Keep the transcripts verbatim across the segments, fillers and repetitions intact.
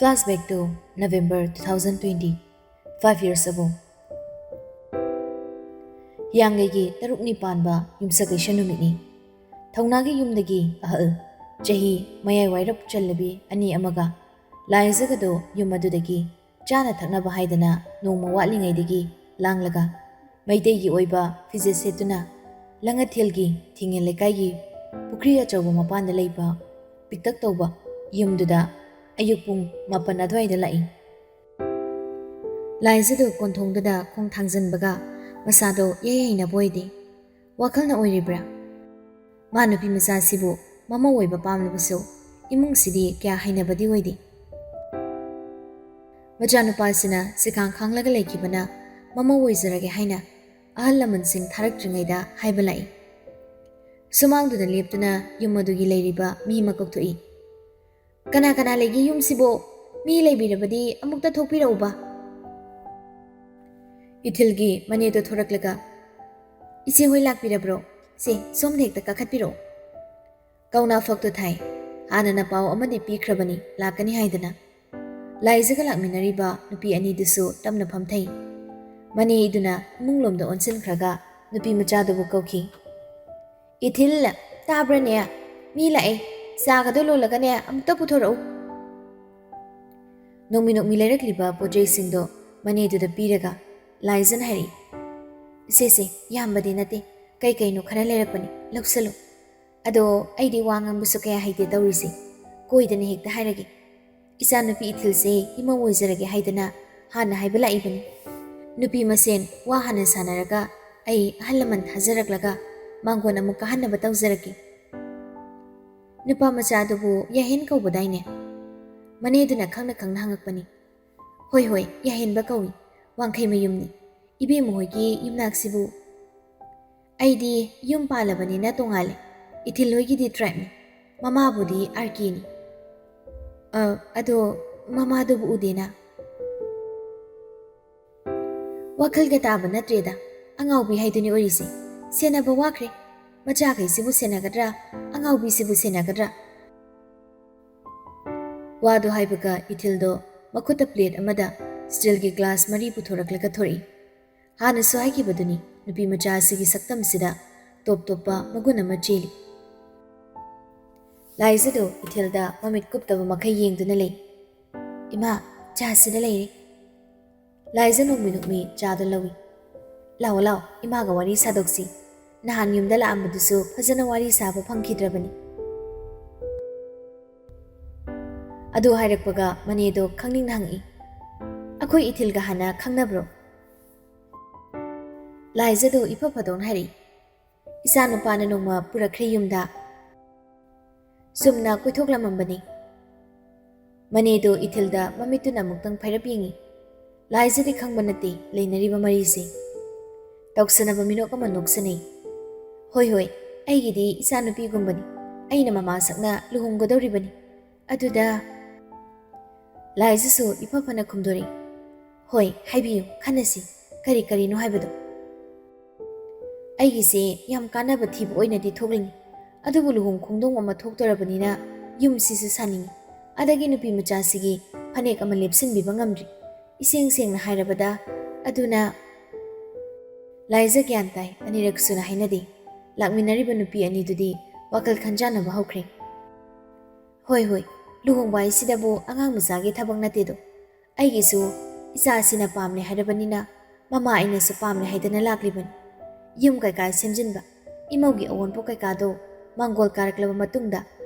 Flashback to November two thousand twenty, five years ago. ꯍꯤꯌꯥꯡꯒꯩꯒꯤ ꯇꯔꯨꯛꯅꯤ ꯄꯥꯟꯕ ꯌꯨꯝꯁꯀꯩꯁ ꯅꯨꯃꯤꯠꯅꯤ꯫ ꯊꯧꯅꯥꯒꯤ ꯌꯨꯝꯗꯒꯤ ꯑꯍꯜ, ꯆꯍꯤ ꯃꯌꯥꯏ ꯋꯥꯏꯔꯞ ꯆꯜꯂꯕꯤ ꯑꯅꯤ ꯑꯃꯒ ꯂꯥꯏꯖꯒꯗꯣ ꯌꯨꯝ ꯑꯗꯨꯗꯒꯤ ꯆꯥꯅ ꯊꯛꯅꯕ ꯍꯥꯏꯗꯅ ꯅꯣꯡꯃ ꯋꯥꯠꯂꯤꯉꯩꯗꯒꯤ ꯂꯥꯡꯂꯒ ꯃꯩꯇꯩꯒꯤ ꯑꯣꯏꯕ ꯐꯤꯖꯦꯠ ꯁꯦꯠꯇꯨꯅ ꯂꯪꯉꯊꯦꯜꯒꯤ ꯊꯤꯡꯉꯦꯜ ꯂꯩꯀꯥꯏꯒꯤ ꯄꯨꯈ꯭ꯔꯤ ꯑꯆꯧꯕ ꯃꯄꯥꯟꯗ ꯂꯩꯕ ꯄꯤꯛꯇꯛ ꯇꯧꯕ ꯌꯨꯝꯗꯨꯗ ꯑꯌꯨꯛ ꯄꯨꯡ ꯃꯥꯄꯟ ꯑꯗꯨꯋꯥꯏꯗ ꯂꯥꯛꯏ꯫ ꯂꯥꯏꯖꯗꯨ ꯀꯣꯟꯊꯣꯡꯗꯨꯗ ꯈꯣꯡ ꯊꯥꯡꯖꯟꯕꯒ ꯃꯁꯥꯗꯣ ꯏꯍꯩ ꯍꯩꯅꯕ ꯑꯣꯏꯗꯦ꯫ ꯋꯥꯈꯜꯅ ꯑꯣꯏꯔꯤꯕ꯭ꯔꯥ? ꯃꯥ ꯅꯨꯄꯤ ꯃꯆꯥꯁꯤꯕꯨ ꯃꯃꯧ ꯑꯣꯏꯕ ꯄꯥꯝꯂꯕꯁꯨ ꯏꯃꯨꯡꯁꯤꯗꯤ ꯀꯌꯥ ꯍꯩꯅꯕꯗꯤ ꯑꯣꯏꯗꯦ꯫ ꯃꯆꯥꯅꯨꯄꯥꯁꯤꯅ ꯁꯤꯈꯥꯡ ꯈꯥꯡꯂꯒ ꯂꯩꯈꯤꯕꯅ ꯃꯃꯧ ꯑꯣꯏꯖꯔꯒꯦ ꯍꯥꯏꯅ ꯑꯍꯜ ꯂꯃꯟꯁꯤꯡ ꯊꯥꯔꯛꯇ꯭ꯔꯤꯉꯩꯗ ꯍꯥꯏꯕ ꯂꯥꯛꯏ꯫ ꯁꯨꯃꯥꯡꯗꯨꯗ ꯂꯦꯞꯇꯨꯅ ꯌꯨꯝ ꯑꯗꯨꯒꯤ ꯂꯩꯔꯤꯕ ꯃꯤ ꯑꯃ ꯀꯧꯊꯣꯛꯏ꯫ "ꯀꯅꯥ ꯀꯅꯥ ꯂꯩꯒꯦ ꯌꯨꯝꯁꯤꯕꯣ? ꯃꯤ ꯂꯩꯕꯤꯔꯕꯗꯤ ꯑꯃꯨꯛꯇ ꯊꯣꯛꯄꯤꯔꯛꯎꯕ꯫" ꯏꯊꯤꯜꯒꯤ ꯃꯅꯦꯗꯣ ꯊꯣꯔꯛꯂꯒ, "ꯏꯆꯦ ꯍꯣꯏ ꯂꯥꯛꯄꯤꯔꯕ꯭ꯔꯣ? ꯁꯦ, ꯁꯣꯝꯗ ꯍꯦꯛꯇ ꯀꯥꯈꯠꯄꯤꯔꯛꯑꯣ꯫" ꯀꯧꯅꯥ ꯐꯛꯇꯨ ꯊꯥꯏ꯫ ꯍꯥꯟꯅꯅ ꯄꯥꯎ ꯑꯃꯗꯤ ꯄꯤꯈ꯭ꯔꯕꯅꯤ, ꯂꯥꯛꯀꯅꯤ ꯍꯥꯏꯗꯅ꯫ ꯂꯥꯏꯖꯒ ꯂꯥꯛꯃꯤꯟꯅꯔꯤꯕ ꯅꯨꯄꯤ ꯑꯅꯤꯗꯨꯁꯨ ꯇꯞꯅ ꯐꯝꯊꯩ꯫ ꯃꯅꯦꯗꯨꯅ ꯏꯃꯨꯡꯂꯣꯝꯗ ꯑꯣꯟꯁꯤꯟꯈ꯭ꯔꯒ ꯅꯨꯄꯤ ꯃꯆꯥꯗꯨꯕꯨ ꯀꯧꯈꯤ꯫ "ꯏꯊꯤꯜ, ꯇꯥꯕ꯭ꯔꯅꯦ? ꯃꯤ ꯂꯥꯛꯑꯦ꯫ ꯆꯥꯒꯗꯣ ꯂꯣꯜꯂꯒꯅꯦ ꯑꯃꯨꯛꯇ ꯄꯨꯊꯣꯔꯛꯎ꯫" ꯅꯣꯡꯃꯤ ꯅꯣꯡꯃꯤ ꯂꯩꯔꯛꯂꯤꯕ ꯄꯣꯠ ꯆꯩꯁꯤꯡꯗꯣ ꯃꯅꯦꯗꯨꯗ ꯄꯤꯔꯒ ꯂꯥꯏꯖꯅ ꯍꯥꯏꯔꯛꯏ, "ꯁꯦ ꯁꯦ, ꯌꯥꯝꯕꯗꯤ ꯅꯠꯇꯦ, ꯀꯩ ꯀꯩꯅꯣ ꯈꯔ ꯂꯩꯔꯛꯄꯅꯤ, ꯂꯧꯁꯜꯂꯨ꯫ ꯑꯗꯣ ꯑꯩꯗꯤ ꯋꯥ ꯉꯥꯡꯕꯁꯨ ꯀꯌꯥ ꯍꯩꯇꯦ ꯇꯧꯔꯤꯁꯦ, ꯀꯣꯏꯗꯅ ꯍꯦꯛꯇ ꯍꯥꯏꯔꯒꯦ꯫ ꯏꯆꯥꯅꯨꯄꯤ ꯏꯊꯤꯜꯁꯦ ꯏꯃꯧ ꯑꯣꯏꯖꯔꯒꯦ ꯍꯥꯏꯗꯅ ꯍꯥꯟꯅ ꯍꯥꯏꯕ ꯂꯥꯛꯏꯕꯅꯤ꯫ ꯅꯨꯄꯤ ꯃꯁꯦꯟ ꯋꯥ ꯍꯥꯟꯅ ꯁꯥꯟꯅꯔꯒ ꯑꯩ ꯑꯍꯜ ꯂꯃꯟ ꯊꯥꯖꯔꯛꯂꯒ ꯃꯥꯡꯒꯣꯟ ꯑꯃꯨꯛ ꯀꯥꯍꯟꯅꯕ ꯇꯧꯖꯔꯛꯀꯦ꯫" "ꯅꯨꯄꯥ ꯃꯆꯥ ꯑꯗꯨꯕꯨ ꯌꯥꯍꯦꯟ ꯀꯧꯕꯗꯥꯏꯅꯦ?" ꯃꯅꯦꯗꯨꯅ ꯈꯪꯅ ꯈꯪꯅ ꯍꯪꯉꯛꯄꯅꯤ꯫ "ꯍꯣꯏ ꯍꯣꯏ, ꯌꯥꯍꯦꯟꯕ ꯀꯧꯏ꯫ ꯋꯥꯡꯈꯩ ꯃꯌꯨꯝꯅꯤ꯫ ꯏꯕꯦꯝꯃ ꯍꯣꯏꯒꯤ ꯌꯨꯝꯅꯥꯛꯁꯤꯕꯨ?" "ꯑꯩꯗꯤ ꯌꯨꯝ ꯄꯥꯜꯂꯕꯅꯤꯅ ꯇꯣꯉꯥꯜꯂꯦ꯫ ꯏꯊꯤꯜ ꯍꯣꯏꯒꯤꯗꯤ ꯇ꯭ꯔꯥꯏꯕꯅꯤ꯫ ꯃꯃꯥꯕꯨꯗꯤ ꯑꯥꯔ ꯀꯦꯅꯤ꯫" "ꯑ, ꯑꯗꯣ ꯃꯃꯥꯗꯨꯕꯨ ꯎꯗꯦꯅ?" "ꯋꯥꯈꯜꯒ ꯇꯥꯕ ꯅꯠꯇ꯭ꯔꯦꯗ꯫ ꯑꯉꯥꯎꯕꯤ ꯍꯥꯏꯗꯨꯅꯤ ꯑꯣꯏꯔꯤꯁꯦ꯫ ꯁꯦꯟꯅꯕ ꯋꯥꯈ꯭ꯔꯦ꯫ ꯃꯆꯥꯈꯩꯁꯤꯕꯨ ꯁꯦꯟꯅꯒꯗ꯭ꯔꯥ? ꯑꯉꯥꯎꯕꯤꯁꯤꯕꯨ ꯁꯦꯟꯅꯒꯗ꯭ꯔꯥ?" ꯋꯥꯗꯨ ꯍꯥꯏꯕꯒ ꯏꯊꯤꯜꯗꯣ ꯃꯈꯨꯠꯇ ꯄ꯭ꯂꯦꯠ ꯑꯃꯗ ꯁ꯭ꯇꯤꯜꯒꯤ ꯒ꯭ꯂꯥꯁ ꯃꯔꯤ ꯄꯨꯊꯣꯔꯛꯂꯒ ꯊꯣꯔꯛꯏ꯫ ꯍꯥꯟꯅꯁꯨ ꯍꯥꯏꯈꯤꯕꯗꯨꯅꯤ, ꯅꯨꯄꯤ ꯃꯆꯥ ꯑꯁꯤꯒꯤ ꯁꯛꯇꯝꯁꯤꯗ ꯇꯣꯞ ꯇꯣꯞꯄ ꯃꯒꯨꯟ ꯑꯃ ꯆꯦꯜꯂꯤ꯫ ꯂꯥꯏꯖꯗꯨ ꯏꯊꯤꯜꯗ ꯃꯃꯤꯠ ꯀꯨꯞꯇꯕ ꯃꯈꯩ ꯌꯦꯡꯗꯨꯅ ꯂꯩ꯫ "ꯏꯃꯥ, ꯆꯥꯁꯤꯗ ꯂꯩꯔꯦ꯫" ꯂꯥꯏꯖ ꯅꯣꯡꯃꯤ ꯅꯣꯡꯃꯤ ꯆꯥꯗꯨ ꯂꯧꯏ꯫ "ꯂꯥꯛꯑꯣ, ꯂꯥꯛꯑꯣ, ꯏꯃꯥꯒ ꯋꯥꯔꯤ ꯁꯥꯗꯣꯛꯁꯤ꯫ ꯅꯍꯥꯟ ꯌꯨꯝꯗ ꯂꯥꯛꯑꯝꯕꯗꯨꯁꯨ ꯐꯖꯅ ꯋꯥꯔꯤ ꯁꯥꯕ ꯐꯪꯈꯤꯗ꯭ꯔꯕꯅꯤ꯫" ꯑꯗꯨ ꯍꯥꯏꯔꯛꯄꯒ ꯃꯅꯦꯗꯣ ꯈꯪꯅꯤꯡꯅ ꯍꯪꯉꯛꯏ, "ꯑꯩꯈꯣꯏ ꯏꯊꯤꯜꯒ ꯍꯥꯟꯅ ꯈꯪꯅꯕ꯭ꯔꯣ?" ꯂꯥꯏꯖꯗꯣ ꯏꯐ ꯐꯗꯧꯅ ꯍꯥꯏꯔꯛꯏ, "ꯏꯆꯥ ꯅꯨꯄꯥꯅ ꯅꯣꯡꯃ ꯄꯨꯔꯛꯈ꯭ꯔꯦ ꯌꯨꯝꯗ꯫ ꯆꯨꯝꯅ ꯀꯣꯏꯊꯣꯛꯂꯝꯃꯝꯕꯅꯤ꯫" ꯃꯅꯦꯗꯣ ꯏꯊꯤꯜꯗ ꯃꯃꯤꯠꯇꯨꯅ ꯑꯃꯨꯛꯇꯪ ꯐꯩꯔꯞ ꯌꯦꯡꯉꯤ꯫ ꯂꯥꯏꯖꯗꯤ ꯈꯪꯕ ꯅꯠꯇꯦ ꯂꯩꯅꯔꯤꯕ ꯃꯔꯤꯁꯦ꯫ ꯇꯧꯁꯟꯅꯕ ꯃꯤꯅꯣꯛ ꯑꯃ ꯅꯣꯛꯁꯟꯅꯩ꯫ "ꯍꯣꯏ, ꯍꯣꯏ, ꯑꯩꯒꯤꯗꯤ ꯏꯆꯥꯅꯨꯄꯤꯒꯨꯝꯕꯅꯤ꯫ ꯑꯩꯅ ꯃꯃꯥꯁꯛꯅ ꯂꯨꯍꯣꯡꯒꯗꯧꯔꯤꯕꯅꯤ꯫ ꯑꯗꯨꯗ..." ꯂꯥꯏꯖꯁꯨ ꯏꯐ ꯐꯅ ꯈꯨꯝꯗꯣꯔꯛꯏ, "ꯍꯣꯏ, ꯍꯥꯏꯕꯤꯌꯨ, ꯈꯟꯅꯁꯤ꯫ ꯀꯔꯤ ꯀꯔꯤꯅꯣ ꯍꯥꯏꯕꯗꯣ?" "ꯑꯩꯒꯤꯁꯦ ꯌꯥꯝ ꯀꯥꯟꯅꯕ ꯊꯤꯕ ꯑꯣꯏꯅꯗꯤ ꯊꯣꯛꯂꯤꯅꯤ, ꯑꯗꯨꯕꯨ ꯂꯨꯍꯣꯡ ꯈꯣꯡꯗꯣꯡꯕ ꯑꯃ ꯊꯣꯛꯇꯣꯔꯕꯅꯤꯅ ꯌꯨꯝꯁꯤꯁꯨ ꯁꯥꯅꯤꯡꯉꯤ, ꯑꯗꯒꯤ ꯅꯨꯄꯤ ꯃꯆꯥꯁꯤꯒꯤ ꯐꯅꯦꯛ ꯑꯃ ꯂꯦꯞꯁꯤꯟꯕꯤꯕ ꯉꯝꯗ꯭ꯔꯤ, ꯏꯁꯦꯡ ꯁꯦꯡꯅ ꯍꯥꯏꯔꯕꯗ꯫ ꯑꯗꯨꯅ..." ꯂꯥꯏꯖ ꯒ꯭ꯌꯥꯟ ꯇꯥꯏ, ꯑꯅꯤꯔꯛ ꯁꯨꯅ ꯍꯥꯏꯅꯗꯦ꯫ ꯂꯥꯛꯃꯤꯟꯅꯔꯤꯕ ꯅꯨꯄꯤ ꯑꯅꯤꯗꯨꯗꯤ ꯋꯥꯈꯜ ꯈꯟꯖꯥꯟꯅꯕ ꯍꯧꯈ꯭ꯔꯦ꯫ "ꯍꯣꯏ, ꯍꯣꯏ, ꯂꯨꯍꯣꯡꯕ ꯍꯥꯏꯁꯤꯗꯕꯨ ꯑꯉꯥꯡ ꯃꯆꯥꯒꯤ ꯊꯕꯛ ꯅꯠꯇꯦꯗꯣ꯫ ꯑꯩꯒꯤꯁꯨ ꯏꯆꯥ ꯑꯁꯤꯅ ꯄꯥꯝꯂꯦ ꯍꯥꯏꯔꯕꯅꯤꯅ ꯃꯃꯥ ꯑꯩꯅꯁꯨ ꯄꯥꯝꯂꯦ ꯍꯥꯏꯗꯅ ꯂꯥꯛꯂꯤꯕꯅꯤ꯫ ꯌꯨꯝ ꯀꯩꯀꯥ ꯁꯦꯝꯖꯤꯟꯕ, ꯏꯃꯧꯒꯤ ꯑꯑꯣꯟꯄꯣ ꯀꯩꯀꯥꯗꯣ ꯃꯥꯡꯒꯣꯜ ꯀꯥꯔꯛꯂꯕ ꯃꯇꯨꯡꯗ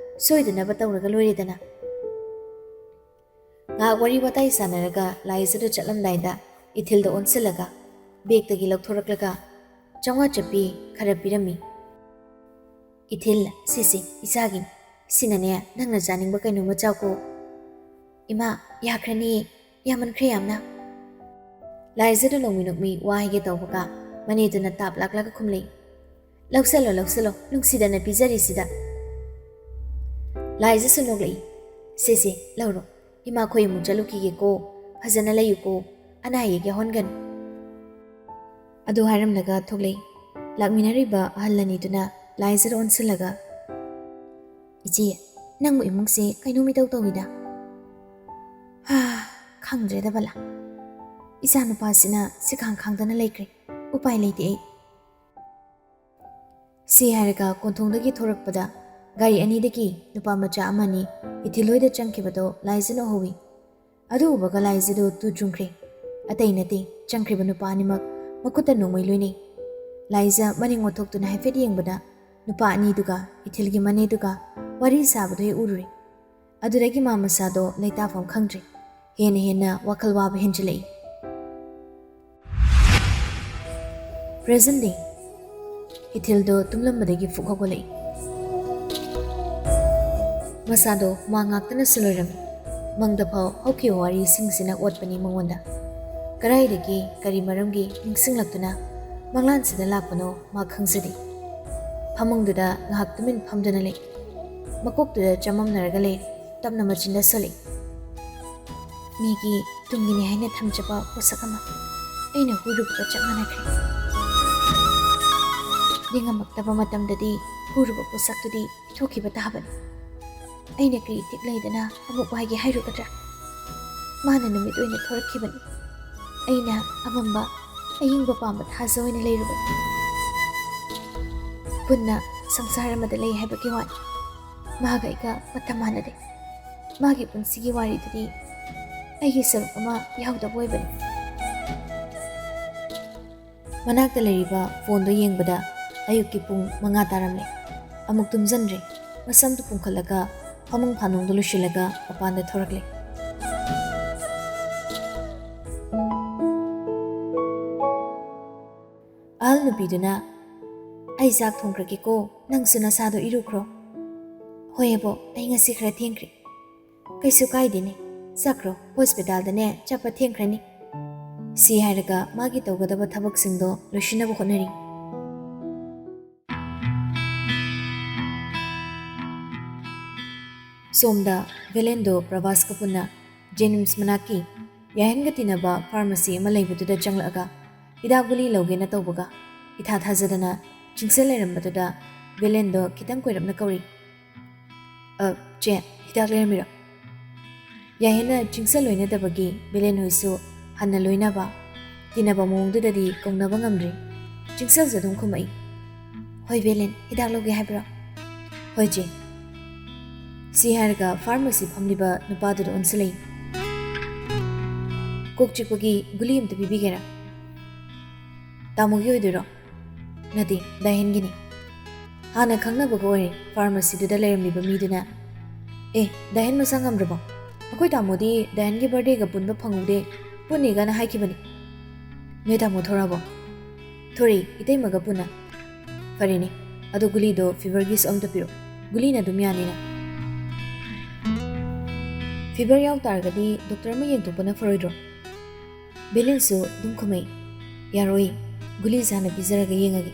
ꯁꯣꯏꯗꯅꯕ ꯇꯧꯔꯒ ꯂꯣꯏꯔꯦꯗꯅ꯫" ꯉꯥꯏꯍꯥꯛ ꯋꯥꯔꯤ ꯋꯥꯇꯥꯏ ꯁꯥꯟꯅꯔꯒ ꯂꯥꯏꯖꯗꯨ ꯆꯠꯂꯝꯗꯥꯏꯗ ꯏꯊꯤꯜꯗ ꯑꯣꯟꯁꯤꯜꯂꯒ ꯕꯦꯒꯇꯒꯤ ꯂꯧꯊꯣꯔꯛꯂꯒ ꯆꯥꯝꯃꯉꯥ ꯆꯞꯄꯤ ꯈꯔ ꯄꯤꯔꯝꯃꯤ꯫ "ꯏꯊꯤꯜ, ꯁꯤꯁꯦ ꯏꯆꯥꯒꯤꯅꯤ꯫ ꯁꯤꯅꯅꯦ, ꯅꯪꯅ ꯆꯥꯅꯤꯡꯕ ꯀꯩꯅꯣꯝꯃ ꯆꯥꯎꯀꯣ꯫" "ꯏꯃꯥ, ꯌꯥꯈ꯭ꯔꯅꯤꯌꯦ, ꯌꯥꯝꯃꯟꯈ꯭ꯔꯦ ꯌꯥꯝꯅ꯫" ꯂꯥꯏꯖꯗꯨ ꯅꯣꯡꯃꯤ ꯅꯣꯡꯃꯤ ꯋꯥ ꯍꯥꯏꯒꯦ ꯇꯧꯕꯒ ꯃꯅꯦꯗꯨꯅ ꯇꯥꯞ ꯂꯥꯛꯂꯒ ꯈꯨꯝꯂꯛꯏ, "ꯂꯧꯁꯜꯂꯣ, ꯂꯧꯁꯜꯂꯣ, ꯅꯨꯡꯁꯤꯗꯅ ꯄꯤꯖꯔꯤꯁꯤꯗ꯫" ꯂꯥꯏꯖꯁꯨ ꯅꯣꯛꯂꯛꯏ, "ꯁꯦ, ꯁꯦ, ꯂꯧꯔꯣ꯫ ꯏꯃꯥꯈꯣꯏ ꯑꯃꯨꯛ ꯆꯠꯂꯨꯈꯤꯒꯦꯀꯣ꯫ ꯐꯖꯅ ꯂꯩꯌꯨꯀꯣ꯫ ꯑꯅꯥ ꯑꯌꯦꯛ ꯌꯥꯎꯍꯟꯒꯅꯨ꯫" ꯑꯗꯨ ꯍꯥꯏꯔꯝꯂꯒ ꯊꯣꯛꯂꯛꯏ꯫ ꯂꯥꯛꯃꯤꯟꯅꯔꯤꯕ ꯑꯍꯜ ꯑꯅꯤꯗꯨꯅ ꯂꯥꯏꯖꯗ ꯑꯣꯟꯁꯤꯜꯂꯒ, "ꯏꯆꯦ, ꯅꯪꯕꯨ ꯏꯃꯨꯡꯁꯦ ꯀꯩꯅꯣꯝ ꯏꯇꯧ ꯇꯧꯏꯗ꯫ ꯈꯪꯗ꯭ꯔꯦꯗ ꯕꯂꯥ, ꯏꯆꯥ ꯅꯨꯄꯥꯁꯤꯅ ꯁꯤꯈꯥꯡ ꯈꯥꯡꯗꯅ ꯂꯩꯈ꯭ꯔꯦ꯫ ꯎꯄꯥꯏ ꯂꯩꯇꯦ ꯑꯩ꯫ ꯁꯤ ꯍꯥꯏꯔꯒ ꯀꯣꯟꯊꯣꯡꯗꯒꯤ ꯊꯣꯔꯛꯄꯗ ꯒꯥꯔꯤ ꯑꯅꯤꯗꯒꯤ ꯅꯨꯄꯥ ꯃꯆꯥ ꯑꯃꯅꯤ ꯏꯊꯤꯜ ꯍꯣꯏꯗ ꯆꯪꯈꯤꯕꯗꯣ ꯂꯥꯏꯖꯅ ꯎꯍꯧꯏ꯫ ꯑꯗꯨ ꯎꯕꯒ ꯂꯥꯏꯖꯗꯨ ꯇꯨ ꯆꯨꯡꯈ꯭ꯔꯦ꯫ ꯑꯇꯩ ꯅꯠꯇꯦ, ꯆꯪꯈ꯭ꯔꯤꯕ ꯅꯨꯄꯥ ꯑꯅꯤꯃꯛ ꯃꯈꯨꯠꯇ ꯅꯣꯡꯃꯩ ꯂꯣꯏꯅꯩ꯫ ꯂꯥꯏꯖ ꯃꯅꯤꯡ ꯑꯣꯟꯊꯣꯛꯇꯨꯅ ꯍꯥꯏꯐꯦꯠ ꯌꯦꯡꯕꯗ ꯅꯨꯄꯥ ꯑꯅꯤꯗꯨꯒ ꯏꯊꯤꯜꯒꯤ ꯃꯅꯦꯗꯨꯒ ꯋꯥꯔꯤ ꯁꯥꯕꯗꯨ ꯍꯦꯛ ꯎꯔꯨꯔꯦ꯫ ꯑꯗꯨꯗꯒꯤ ꯃꯥ ꯃꯁꯥꯗꯣ ꯂꯩꯇꯥꯐꯝ ꯈꯪꯗ꯭ꯔꯦ꯫ ꯍꯦꯟꯅ ꯍꯦꯟꯅ ꯋꯥꯈꯜ ꯋꯥꯕ ꯍꯦꯟꯖꯤꯜꯂꯛꯏ꯫ Present day. ꯏꯊꯤꯜꯗꯣ ꯇꯨꯝꯂꯝꯕꯗꯒꯤ ꯐꯨꯛ ꯍꯧꯒꯠꯂꯛꯏ꯫ ꯃꯁꯥꯗꯣ ꯍꯨꯃꯥꯡ ꯉꯥꯛꯇꯅꯁꯨ ꯂꯣꯏꯔꯝꯃꯤ꯫ ꯃꯪꯗ ꯐꯥꯎ ꯍꯧꯈꯤꯕ ꯋꯥꯔꯤꯁꯤꯡꯁꯤꯅ ꯑꯣꯠꯄꯅꯤ ꯃꯉꯣꯟꯗ꯫ ꯀꯗꯥꯏꯗꯒꯤ ꯀꯔꯤ ꯃꯔꯝꯒꯤ ꯅꯤꯡꯁꯤꯡꯂꯛꯇꯨꯅ ꯃꯪꯂꯥꯟꯁꯤꯗ ꯂꯥꯛꯄꯅꯣ ꯃꯥ ꯈꯪꯖꯗꯦ꯫ ꯐꯃꯨꯡꯗꯨꯗ ꯉꯥꯏꯍꯥꯛ ꯇꯨꯃꯤꯟ ꯐꯝꯗꯨꯅ ꯂꯩ꯫ ꯃꯀꯣꯛꯇꯨꯗ ꯆꯃꯝꯅꯔꯒ ꯂꯩꯔꯤ꯫ ꯇꯞꯅ ꯃꯆꯤꯟꯗ ꯁꯣꯜꯂꯛꯏ꯫ ꯃꯤꯒꯤ ꯇꯨꯡꯒꯤꯅꯤ ꯍꯥꯏꯅ ꯊꯝꯖꯕ ꯄꯣꯠꯁꯛ ꯑꯃ ꯑꯩꯅ ꯍꯨꯔꯨꯕꯒ ꯆꯞ ꯃꯥꯟꯅꯈ꯭ꯔꯦ꯫ ꯅꯤꯡꯉꯝꯃꯛꯇꯕ ꯃꯇꯝꯗꯗꯤ ꯍꯨꯔꯨꯕ ꯄꯣꯠꯁꯛꯇꯨꯗꯤ ꯄꯤꯊꯣꯛꯈꯤꯕ ꯇꯥꯕꯅꯤ꯫ ꯑꯩꯅ ꯀꯔꯤ ꯏꯊꯤꯛ ꯂꯩꯗꯅ ꯑꯃꯨꯛ ꯋꯥꯏꯒꯦ ꯍꯥꯏꯔꯨꯒꯗ꯭ꯔꯥ? ꯃꯥꯅ ꯅꯨꯃꯤꯠ ꯑꯣꯏꯅ ꯊꯣꯔꯛꯈꯤꯕꯅꯤ꯫ ꯑꯩꯅ ꯑꯃꯝꯕ ꯑꯏꯪꯕ ꯄꯥꯝꯕ ꯊꯥꯖ ꯑꯣꯏꯅ ꯂꯩꯔꯨꯕꯅꯤ꯫ ꯄꯨꯟꯅ ꯁꯪꯁꯥꯔ ꯑꯃꯗ ꯂꯩ ꯍꯥꯏꯕꯒꯤ ꯋꯥꯅꯤ꯫ ꯃꯥꯒ ꯑꯩꯒ ꯃꯇꯝ ꯃꯥꯟꯅꯗꯦ꯫ ꯃꯥꯒꯤ ꯄꯨꯟꯁꯤꯒꯤ ꯋꯥꯔꯤꯗꯨꯗꯤ ꯑꯩꯒꯤ ꯁꯔꯨꯛ ꯑꯃ ꯌꯥꯎꯗꯕ ꯑꯣꯏꯕꯅꯤ꯫ ꯃꯅꯥꯛꯇ ꯂꯩꯔꯤꯕ ꯐꯣꯟꯗꯣ ꯌꯦꯡꯕꯗ ꯑꯌꯨꯛꯀꯤ ꯄꯨꯡ ꯃꯉꯥ ꯇꯥꯔꯝꯂꯦ꯫ ꯑꯃꯨꯛ ꯇꯨꯝꯖꯟꯗ꯭ꯔꯦ꯫ ꯃꯁꯝꯗꯨ ꯄꯨꯡꯈꯠꯂꯒ ꯐꯃꯨꯡ ꯐꯥꯅꯨꯡꯗꯨ ꯂꯣꯏꯁꯤꯜꯂꯒ ꯃꯄꯥꯟꯗ ꯊꯣꯔꯛꯂꯦ꯫ ꯑꯍꯜ ꯅꯨꯄꯤꯗꯨꯅ, "ꯑꯩ ꯆꯥꯛ ꯊꯣꯡꯈ꯭ꯔꯒꯦꯀꯣ, ꯅꯪꯁꯨ ꯅꯁꯥꯗꯣ ꯏꯔꯨꯈ꯭ꯔꯣ꯫" "ꯍꯣꯏ ꯑꯕꯣꯛ, ꯑꯩ ꯉꯁꯤ ꯈꯔ ꯊꯦꯡꯈ꯭ꯔꯦ꯫" "ꯀꯩꯁꯨ ꯀꯥꯏꯗꯦꯅꯦ, ꯆꯠꯈ꯭ꯔꯣ, ꯍꯣꯁꯄꯤꯇꯥꯜꯗꯅꯦ ꯆꯠꯄ ꯊꯦꯡꯈ꯭ꯔꯅꯤ꯫" ꯁꯤ ꯍꯥꯏꯔꯒ ꯃꯥꯒꯤ ꯇꯧꯒꯗꯕ ꯊꯕꯛꯁꯤꯡꯗꯣ ꯂꯣꯏꯁꯤꯟꯅꯕ ꯍꯣꯠꯅꯔꯤ꯫ ꯁꯣꯝꯗ ꯚꯦꯂꯦꯟꯗꯣ ꯄ꯭ꯔꯚꯥꯁꯀ ꯄꯨꯟꯅ ꯖꯦꯅꯤꯝꯁ ꯃꯅꯥꯛꯀꯤ ꯌꯥꯍꯦꯟꯒ ꯇꯤꯟꯅꯕ ꯐꯥꯔꯃꯥꯁꯤ ꯑꯃ ꯂꯩꯕꯗꯨꯗ ꯆꯪꯂꯛꯑꯒ ꯍꯤꯗꯥꯛ ꯒꯨꯂꯤ ꯂꯧꯒꯦꯅ ꯇꯧꯕꯒ ꯏꯊꯥ ꯊꯥꯖꯗꯅ ꯆꯤꯡꯁꯤꯜ ꯂꯩꯔꯝꯕꯗꯨꯗ ꯚꯦꯂꯦꯟꯗꯣ ꯈꯤꯇꯪ ꯀꯣꯏꯔꯞꯅ ꯀꯧꯔꯤ꯫ "ꯑ, ꯆꯦ, ꯍꯤꯗꯥꯛ ꯂꯩꯔꯝꯃꯤꯔꯣ?" ꯌꯥꯍꯦꯟꯅ ꯆꯤꯡꯁꯜ ꯂꯣꯏꯅꯗꯕꯒꯤ ꯕꯦꯂꯦꯟ ꯍꯣꯏꯁꯨ ꯍꯟꯅ ꯂꯣꯏꯅꯕ, ꯇꯤꯟꯅꯕ ꯃꯑꯣꯡꯗꯨꯗꯗꯤ ꯀꯧꯅꯕ ꯉꯝꯗ꯭ꯔꯤ꯫ ꯆꯤꯡꯁꯜꯁꯨ ꯑꯗꯨꯝ ꯈꯨꯝꯃꯛꯏ, "ꯍꯣꯏ ꯕꯦꯂꯦꯟ, ꯍꯤꯗꯥꯛ ꯂꯧꯒꯦ ꯍꯥꯏꯕ꯭ꯔꯣ?" "ꯍꯣꯏ ꯆꯦ꯫" ꯁꯤ ꯍꯥꯏꯔꯒ ꯐꯥꯔꯃꯥꯁꯤ ꯐꯝꯂꯤꯕ ꯅꯨꯄꯥꯗꯨꯗ ꯑꯣꯟꯁꯤꯜꯂꯛꯏ꯫ "ꯀꯣꯛ ꯆꯤꯛꯄꯒꯤ ꯒꯨꯂꯤ ꯑꯝꯇ ꯄꯤꯕꯤꯒꯦꯔꯥ?" "ꯇꯥꯃꯣꯒꯤ ꯑꯣꯏꯗꯣꯏꯔꯣ?" "ꯅꯠꯇꯦ, ꯗꯥꯍꯦꯟꯒꯤꯅꯤ꯫" ꯍꯥꯟꯅ ꯈꯪꯅꯕꯒ ꯑꯣꯏꯔꯦ꯫ ꯐꯥꯔꯃꯥꯁꯤꯗꯨꯗ ꯂꯩꯔꯝꯂꯤꯕ ꯃꯤꯗꯨꯅ, "ꯑꯦ, ꯗꯥꯍꯦꯟ ꯃꯁꯥ ꯉꯝꯗ꯭ꯔꯕꯣ? ꯑꯩꯈꯣꯏ ꯇꯥꯃꯣꯗꯤ ꯗꯥꯍꯦꯟꯒꯤ ꯕꯥꯔꯗꯦꯒ ꯄꯨꯟꯕ ꯐꯪꯍꯧꯗꯦ, ꯄꯨꯟꯅꯤꯒꯅ ꯍꯥꯏꯈꯤꯕꯅꯤ꯫" "ꯅꯣꯏ ꯇꯥꯃꯣ ꯊꯣꯔꯛꯑꯕꯣ?" "ꯊꯣꯔꯛꯏ, ꯏꯇꯩꯃꯒ ꯄꯨꯟꯅ꯫" "ꯐꯔꯦꯅꯦ, ꯑꯗꯣ ꯒꯨꯂꯤꯗꯣ ꯐꯤꯚꯔꯒꯤꯁꯨ ꯑꯝꯇ ꯄꯤꯔꯛꯑꯣ, ꯒꯨꯂꯤꯅ ꯑꯗꯨꯝ ꯌꯥꯅꯤꯅ꯫" "ꯐꯤꯚꯔ ꯌꯥꯎ ꯇꯥꯔꯒꯗꯤ ꯗꯣꯛꯇꯔ ꯑꯃ ꯌꯦꯡꯊꯣꯛꯄꯅ ꯐꯔꯣꯏꯗ꯭ꯔꯣ?" ꯕꯦꯂꯦꯟꯁꯨ ꯑꯗꯨꯝ ꯈꯨꯝꯃꯛꯏ, "ꯌꯥꯔꯣꯏ, ꯒꯨꯂꯤꯁꯦ ꯍꯥꯟꯅ ꯄꯤꯖꯔꯒ ꯌꯦꯡꯉꯒꯦ꯫"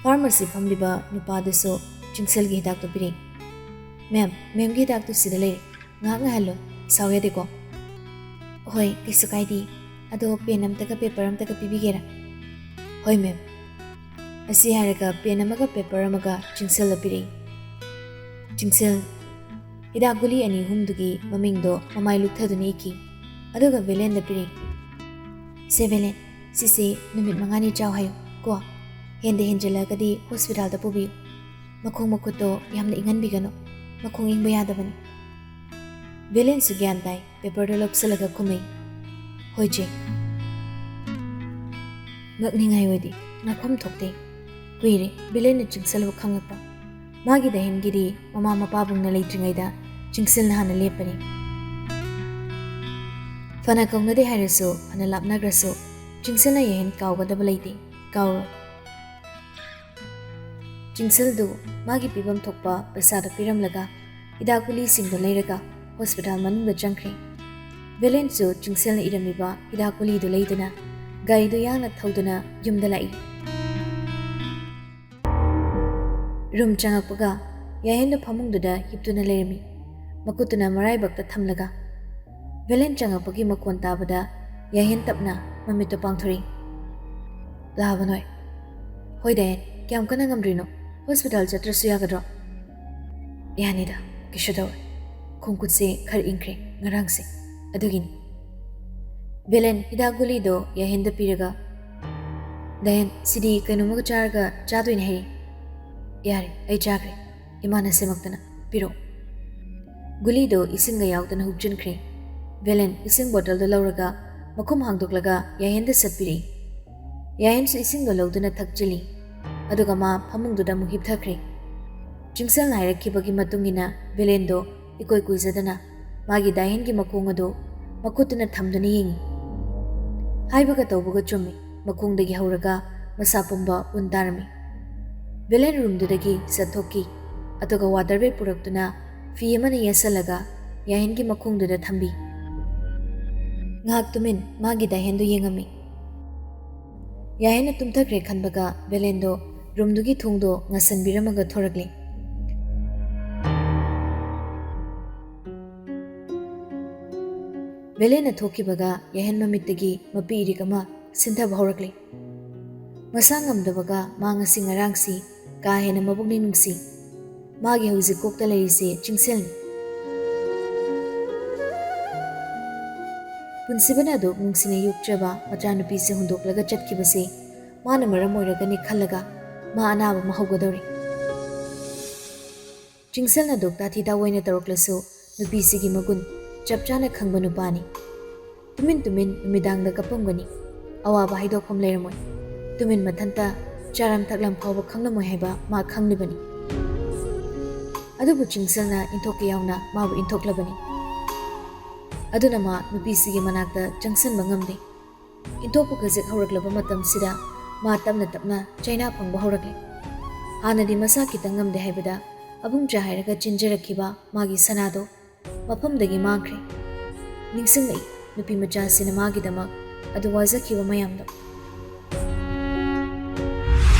ꯐꯥꯔꯃꯥꯁꯤ ꯐꯝꯂꯤꯕ ꯅꯨꯄꯥꯗꯨꯁꯨ ꯆꯤꯡꯁꯜꯒꯤ ꯍꯤꯗꯥꯛꯇꯨ ꯄꯤꯔꯛꯏ꯫ "ꯃꯦꯝ, ꯃꯦꯝꯒꯤ ꯍꯤꯗꯥꯛꯇꯨ ꯁꯤꯗ ꯂꯩꯔꯦ, ꯉꯥꯏꯍꯥꯛ ꯉꯥꯏꯍꯜꯂꯣ, ꯁꯥꯎ ꯌꯥꯗꯦꯀꯣ꯫" "ꯍꯣꯏ, ꯀꯩꯁꯨ ꯀꯥꯏꯗꯦ, ꯑꯗꯣ ꯄꯦꯟ ꯑꯝꯇꯒ ꯄꯦꯄꯔ ꯑꯝꯇꯒ ꯄꯤꯕꯤꯒꯦꯔꯥ?" "ꯍꯣꯏ ꯃꯦꯝ꯫" ꯑꯁꯤ ꯍꯥꯏꯔꯒ ꯄꯦꯟ ꯑꯃꯒ ꯄꯦꯄꯔ ꯑꯃꯒ ꯆꯤꯡꯁꯜꯗ ꯄꯤꯔꯛꯏ꯫ ꯆꯤꯡꯁꯜ ꯍꯤꯗꯥꯛ ꯒꯨꯂꯤ ꯑꯅꯤ ꯑꯍꯨꯝꯗꯨꯒꯤ ꯃꯃꯤꯡꯗꯣ ꯃꯃꯥꯏ ꯂꯨꯞꯊꯗꯨꯅ ꯏꯈꯤ, ꯑꯗꯨꯒ ꯕꯦꯂꯦꯟꯗ ꯄꯤꯔꯛꯏ꯫ "ꯁꯦ ꯕꯦꯂꯦꯟ, ꯁꯤꯁꯦ ꯅꯨꯃꯤꯠ ꯃꯉꯥꯅꯤ ꯆꯥꯎ ꯍꯥꯏꯌꯨ ꯀꯣ꯫ ꯍꯦꯟꯗ ꯍꯦꯟꯖꯜꯂꯛꯑꯒꯗꯤ ꯍꯣꯁꯄꯤꯇꯥꯜꯗ ꯄꯨꯕꯤꯌꯨ꯫ ꯃꯈꯣꯡ ꯃꯈꯨꯠꯇꯣ ꯌꯥꯝꯅ ꯏꯪꯍꯟꯕꯤꯒꯅꯨ, ꯃꯈꯣꯡ ꯏꯪꯕ ꯌꯥꯗꯕꯅꯤ꯫" ꯕꯦꯂꯦꯟꯁꯨ ꯒ꯭ꯌꯥꯟ ꯇꯥꯏ, ꯄꯦꯄꯔꯗꯣ ꯂꯧꯁꯤꯜꯂꯒ ꯈꯨꯝꯃꯩ, "ꯍꯣꯏ ꯆꯦ꯫" ꯉꯛꯅꯤꯡꯉꯥꯏ ꯑꯣꯏꯗꯦ, ꯉꯛꯐꯝ ꯊꯣꯛꯇꯦ꯫ ꯀꯨꯏꯔꯦ ꯕꯦꯂꯦꯟꯅ ꯆꯤꯡꯁꯜꯕꯨ ꯈꯪꯉꯛꯄ꯫ ꯃꯥꯒꯤ ꯗꯍꯦꯟꯒꯤꯗꯤ ꯃꯃꯥ ꯃꯄꯥꯕꯨꯡꯅ ꯂꯩꯇ꯭ꯔꯤꯉꯩꯗ ꯆꯤꯡꯁꯜꯅ ꯍꯥꯟꯅ ꯂꯦꯞꯄꯅꯤ꯫ ꯐꯅ ꯀꯧꯅꯗꯦ ꯍꯥꯏꯔꯁꯨ, ꯐꯅ ꯂꯥꯞꯅꯈ꯭ꯔꯁꯨ, ꯆꯤꯡꯁꯜꯅ ꯌꯥꯍꯦꯟ ꯀꯥꯎꯒꯗꯕ ꯂꯩꯇꯦ, ꯀꯥꯎꯔꯣꯏ꯫ ꯆꯤꯡꯁꯜꯗꯨ ꯃꯥꯒꯤ ꯄꯤꯐꯝ ꯊꯣꯛꯄ ꯄꯩꯁꯥꯗꯨ ꯄꯤꯔꯝꯂꯒ ꯍꯤꯗꯥꯛ ꯒꯨꯂꯤꯁꯤꯡꯗꯨ ꯂꯩꯔꯒ ꯍꯣꯁꯄꯤꯇꯥꯜ ꯃꯅꯨꯡꯗ ꯆꯪꯈ꯭ꯔꯦ꯫ ꯕꯦꯂꯦꯟꯁꯨ ꯆꯤꯡꯁꯜꯅ ꯏꯔꯝꯃꯤꯕ ꯍꯤꯗꯥꯛ ꯒꯨꯂꯤꯗꯨ ꯂꯩꯗꯨꯅ ꯒꯥꯔꯤꯗꯨ ꯌꯥꯡꯅ ꯊꯧꯗꯨꯅ ꯌꯨꯝꯗ ꯂꯥꯛꯏ꯫ ꯔꯨꯝ ꯆꯪꯉꯛꯄꯒ ꯌꯥꯍꯦꯟꯗꯨ ꯐꯃꯨꯡꯗꯨꯗ ꯍꯤꯞꯇꯨꯅ ꯂꯩꯔꯝꯃꯤ, ꯃꯈꯨꯠꯇꯨꯅ ꯃꯔꯥꯏꯕꯛꯇ ꯊꯝꯂꯒ꯫ ꯕꯦꯂꯦꯟ ꯆꯪꯉꯛꯄꯒꯤ ꯃꯈꯣꯟ ꯇꯥꯕꯗ ꯌꯥꯍꯦꯟ ꯇꯞꯅ ꯃꯃꯤꯠꯇꯨ ꯄꯥꯡꯊꯣꯔꯛꯏ꯫ "ꯂꯥꯛꯑꯕ ꯅꯣꯏ?" "ꯍꯣꯏ ꯗꯥꯏ, ꯀꯌꯥꯝ ꯀꯟꯅ ꯉꯝꯗ꯭ꯔꯤꯅꯣ? ꯍꯣꯁꯄꯤꯇꯥꯜ ꯆꯠꯇ꯭ꯔꯁꯨ ꯌꯥꯒꯗ꯭ꯔꯣ?" "ꯌꯥꯅꯤꯗ, ꯀꯩꯁꯨ ꯇꯧꯔꯣꯏ꯫" ꯈꯣꯡꯈꯨꯠꯁꯦ ꯈꯔ ꯏꯪꯈ꯭ꯔꯦ ꯉꯔꯥꯡꯁꯦ꯫ ꯑꯗꯨꯒꯤꯅꯤ꯫ ꯕꯦꯂꯦꯟ ꯍꯤꯗꯥꯛ ꯒꯨꯂꯤꯗꯣ ꯌꯥꯍꯦꯟꯗ ꯄꯤꯔꯒ, "ꯗꯥꯍꯦꯟ, ꯁꯤꯗꯤ ꯀꯩꯅꯣꯝꯃꯒ ꯆꯥꯔꯒ ꯆꯥꯗꯣꯏꯅꯦ ꯍꯥꯏꯔꯤ꯫" "ꯌꯥꯔꯦ, ꯑꯩ ꯆꯥꯈ꯭ꯔꯦ꯫ ꯏꯃꯥꯅ ꯁꯦꯝꯃꯛꯇꯅ꯫ ꯄꯤꯔꯛꯑꯣ꯫" ꯒꯨꯂꯤꯗꯣ ꯏꯁꯤꯡꯒ ꯌꯥꯎꯗꯅ ꯍꯨꯞꯆꯤꯟꯈ꯭ꯔꯦ꯫ ꯕꯦꯂꯦꯟ ꯏꯁꯤꯡ ꯕꯣꯇꯜꯗꯣ ꯂꯧꯔꯒ ꯃꯈꯨꯝ ꯍꯥꯡꯗꯣꯛꯂꯒ ꯌꯥꯍꯦꯟꯗ ꯁꯠꯄꯤꯔꯛꯏ꯫ ꯌꯥꯍꯦꯟꯁꯨ ꯏꯁꯤꯡꯗꯣ ꯂꯧꯗꯨꯅ ꯊꯛꯆꯤꯜꯂꯤ꯫ ꯑꯗꯨꯒ ꯃꯥ ꯐꯃꯨꯡꯗꯨꯗ ꯑꯃꯨꯛ ꯍꯤꯞꯊꯈ꯭ꯔꯦ꯫ ꯆꯤꯡꯁꯦꯜꯅ ꯍꯥꯏꯔꯛꯈꯤꯕꯒꯤ ꯃꯇꯨꯡ ꯏꯟꯅ ꯕꯦꯂꯦꯟꯗꯣ ꯏꯀꯣꯏ ꯀꯨꯏꯖꯗꯅ ꯃꯥꯒꯤ ꯗꯥꯍꯦꯟꯒꯤ ꯃꯈꯣꯡ ꯑꯗꯨ ꯃꯈꯨꯠꯇꯨꯅ ꯊꯝꯗꯨꯅ ꯌꯦꯡꯉꯤ꯫ ꯍꯥꯏꯕꯒ ꯇꯧꯕꯒ ꯆꯨꯝꯃꯤ꯫ ꯃꯈꯣꯡꯗꯒꯤ ꯍꯧꯔꯒ ꯃꯁꯥ ꯄꯨꯝꯕ ꯎꯟ ꯇꯥꯔꯝꯃꯤ꯫ ꯕꯦꯂꯦꯟ ꯔꯨꯝꯗꯨꯗꯒꯤ ꯆꯠꯊꯣꯛꯈꯤ꯫ ꯑꯗꯨꯒ ꯋꯥꯇꯔ ꯕꯦꯒ ꯄꯨꯔꯛꯇꯨꯅ ꯐꯤ ꯑꯃꯅ ꯌꯦꯠꯁꯜꯂꯒ ꯌꯥꯍꯦꯟꯒꯤ ꯃꯈꯣꯡꯗꯨꯗ ꯊꯝꯕꯤ꯫ ꯉꯥꯏꯍꯥꯛ ꯇꯨꯃꯤꯟ ꯃꯥꯒꯤ ꯗꯥꯍꯦꯟꯗꯨ ꯌꯦꯡꯉꯝꯃꯤ꯫ ꯌꯥꯍꯦꯟꯅ ꯇꯨꯝꯊꯈ꯭ꯔꯦ ꯈꯟꯕꯒ ꯕꯦꯂꯦꯟꯗꯣ ꯔꯨꯝꯗꯨꯒꯤ ꯊꯣꯡꯗꯣ ꯉꯁꯟꯕꯤꯔꯝꯃꯒ ꯊꯣꯔꯛꯂꯦ꯫ ꯕꯦꯂꯦꯟꯅ ꯊꯣꯛꯈꯤꯕꯒ ꯌꯥꯍꯦꯟ ꯃꯃꯤꯠꯇꯒꯤ ꯃꯄꯤ ꯏꯔꯤꯛ ꯑꯃ ꯁꯤꯟꯊꯕ ꯍꯧꯔꯛꯂꯦ꯫ ꯃꯁꯥ ꯉꯝꯗꯕꯒ ꯃꯥ ꯉꯁꯤ ꯉꯔꯥꯡꯁꯤ ꯀꯥ ꯍꯦꯟꯅ ꯃꯕꯨꯛꯅꯤꯡ ꯅꯨꯡꯁꯤ꯫ ꯃꯥꯒꯤ ꯍꯧꯖꯤꯛ ꯀꯣꯛꯇ ꯂꯩꯔꯤꯁꯦ ꯆꯤꯡꯁꯦꯜꯅꯤ꯫ ꯄꯨꯟꯁꯤꯕꯅ ꯑꯗꯨꯛ ꯅꯨꯡꯁꯤꯅ ꯌꯣꯛꯆꯕ ꯃꯆꯥꯅꯨꯄꯤꯁꯦ ꯍꯨꯟꯗꯣꯛꯂꯒ ꯆꯠꯈꯤꯕꯁꯦ ꯃꯥꯅ ꯃꯔꯝ ꯑꯣꯏꯔꯒꯅꯤ ꯈꯜꯂꯒ ꯃꯥ ꯑꯅꯥꯕ ꯑꯃ ꯍꯧꯒꯗꯧꯔꯦ꯫ ꯆꯤꯡꯁꯦꯜꯅ ꯑꯗꯨꯛ ꯇꯥꯊꯤ ꯇꯥꯑꯣꯏꯅ ꯇꯧꯔꯛꯂꯁꯨ ꯅꯨꯄꯤꯁꯤꯒꯤ ꯃꯒꯨꯟ ꯆꯞ ꯆꯥꯅ ꯈꯪꯕ ꯅꯨꯄꯥꯅꯤ꯫ ꯇꯨꯃꯤꯟ ꯇꯨꯃꯤꯟ ꯅꯨꯃꯤꯗꯥꯡꯗ ꯀꯞꯄꯝꯒꯅꯤ꯫ ꯑꯋꯥꯕ ꯍꯥꯏꯗꯣꯛꯐꯝ ꯂꯩꯔꯝꯃꯣꯏ꯫ ꯇꯨꯃꯤꯟ ꯃꯊꯟꯇ ꯆꯥꯔꯝ ꯊꯛꯂꯝ ꯐꯥꯎꯕ ꯈꯪꯂꯝꯃꯣꯏ ꯍꯥꯏꯕ ꯃꯥ ꯈꯪꯂꯤꯕꯅꯤ꯫ ꯑꯗꯨꯕꯨ ꯆꯤꯡꯁꯦꯜꯅ ꯏꯟꯊꯣꯛꯀꯦ ꯌꯥꯎꯅ ꯃꯥꯕꯨ ꯏꯟꯊꯣꯛꯂꯕꯅꯤ꯫ ꯑꯗꯨꯅ ꯃꯥ ꯅꯨꯄꯤꯁꯤꯒꯤ ꯃꯅꯥꯛꯇ ꯆꯪꯁꯤꯟꯕ ꯉꯝꯗꯦ꯫ ꯏꯟꯊꯣꯛꯄ ꯈꯖꯤꯛ ꯍꯧꯔꯛꯂꯕ ꯃꯇꯝꯁꯤꯗ ꯃꯥ ꯇꯞꯅ ꯇꯞꯅ ꯆꯩꯅꯥ ꯐꯪꯕ ꯍꯧꯔꯛꯂꯦ꯫ ꯍꯥꯟꯅꯗꯤ ꯃꯁꯥ ꯈꯤꯇꯪ ꯉꯝꯗꯦ ꯍꯥꯏꯕꯗ ꯑꯕꯨꯡꯆꯥ ꯍꯥꯏꯔꯒ ꯆꯦꯟꯖꯔꯛꯈꯤꯕ ꯃꯥꯒꯤ ꯁꯅꯥꯗꯣ ꯃꯐꯝꯗꯒꯤ ꯃꯥꯡꯈ꯭ꯔꯦ꯫ ꯅꯤꯡꯁꯤꯡꯂꯛꯏ ꯅꯨꯄꯤ ꯃꯆꯥꯁꯤꯅ ꯃꯥꯒꯤꯗꯃꯛ ꯑꯗꯨ ꯋꯥꯖꯈꯤꯕ ꯃꯌꯥꯝꯗꯣ꯫